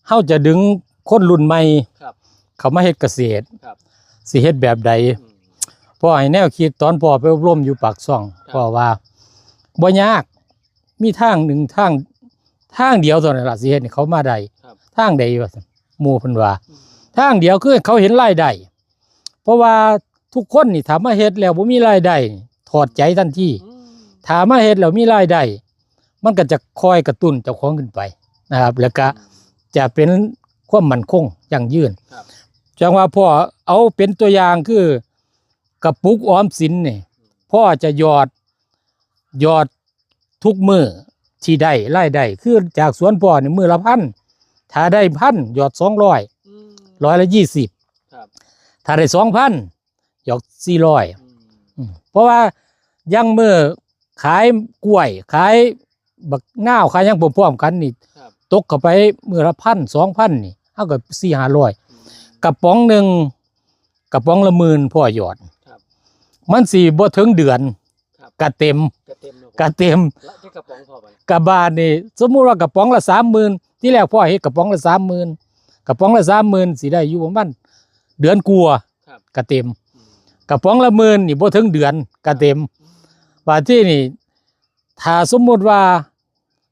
ເຮົາຈະດຶງຄົນລຸ້ນໃໝ່ ครับ ເຂົ້າມາເຮັດກະເສດ ครับ ຊິເຮັດແບບໃດ? ອືມ ພໍ່ໃຫ້ແນວຄິດ ຕອນພໍ່ໄປອົບຮົມຢູ່ປາກຊ່ອງ ครับ ພໍ່ວ່າ ບໍ່ຍາກ ມີທາງໜຶ່ງ ທາງ ທາງດຽວເທົ່ານັ້ນລະ ຊິເຮັດໃຫ້ເຂົາມາໄດ້ ครับ ທາງໃດວ່າຊັ້ນ ໝູ່ເພິ່ນວ່າ ອືມ ທາງດຽວຄືໃຫ້ເຂົາເຫັນລາຍໄດ້ ເພາະວ່າທຸກຄົນນີ້ ຖ້າມາເຮັດແລ້ວບໍ່ມີລາຍໄດ້ ຖອດໃຈທັນທີ ອືມ ຖ້າມາເຮັດແລ້ວມີລາຍໄດ້ ມັນກໍຈະຄ່ອຍກະຕຸ້ນເຈົ້າຂອງຂຶ້ນໄປນະຄັບ ແລ້ວກະ ອືມ ຈະເປັນຄວາມໝັ້ນຄົງຢັ້ງຢືນ ครับ ຈັ່ງວ່າພໍ່ເອົາເປັນຕົວຢ່າງຄື ກະປຸກອອມສິນນີ້ ພໍ່ຈະຫຍອດ ຫຍອດທຸກມື້ທີ່ໄດ້ລາຍໄດ້ ຄືຈາກສວນພໍ່ນີ້ມື້ລະພັນ ຖ້າໄດ້ພັນ ຫຍອດສອງຮ້ອຍ ອືມ ຮ້ອຍລະຊາວ ครับ ຖ້າໄດ້ສອງພັນ ຫຍອດສີ່ຮ້ອຍ ອືມ ອືມ ເພາະວ່າຢ່າງມື້ຂາຍກ້ວຍ ຂາຍບັກນາວ ຂາຍຫຍັງພ້ອມໆກັນນີ້ ครับ ຕົກເຂົ້າໄປມື້ລະພັນ ສອງພັນ ນີ້ ເຮົາກໍສີ່ຫ້າຮ້ອຍ ອືມ ກະປ໋ອງໜຶ່ງ ກະປ໋ອງລະໝື່ນ ພໍ່ຫຍອດ ครับ ມັນຊິບໍ່ເຖິງເດືອນ ครับ ກະເຕັມ ກະເຕັມແລ້ວ ກະເຕັມ ລະຈັກກະປ໋ອງພໍ່ບັດນີ້? ກະບາດນີ້ ສົມມຸດວ່າກະປ໋ອງລະສາມໝື່ນ ທີແລກພໍ່ເຮັດກະປ໋ອງລະສາມໝື່ນ ກະປ໋ອງລະສາມໝື່ນ ຊິໄດ້ຢູ່ປະມານເດືອນກວ່າ ครับ ກະເຕັມ ອືມ ກະປ໋ອງລະໝື່ນນີ້ ບໍ່ເຖິງເດືອນ ກະເຕັມ ອືມ ບາດທີນີ້ ຖ້າສົມມຸດວ່າ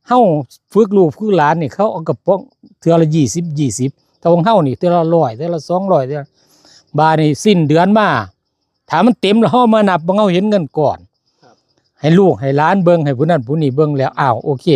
ເຮົາຝຶກລູກຝຶກຫຼານນີ້ ເຂົາເອົາກະປ໋ອງເທື່ອລະຊາວ ຊາວ ແຕ່ຂອງເຮົານີ້ເທື່ອລະຮ້ອຍ ເທື່ອລະສອງຮ້ອຍ ເທື່ອ ບາດນີ້ສິ້ນເດືອນມາ ຖ້າມັນເຕັມແລ້ວ ເຮົາມານັບເບິ່ງ ເຮົາເຫັນເງິນກ້ອນ ครับ ໃຫ້ລູກໃຫ້ຫຼານເບິ່ງ ໃຫ້ຜູ້ນັ້ນຜູ້ນີ້ເບິ່ງແລ້ວ ອ້າວ ໂອເຄ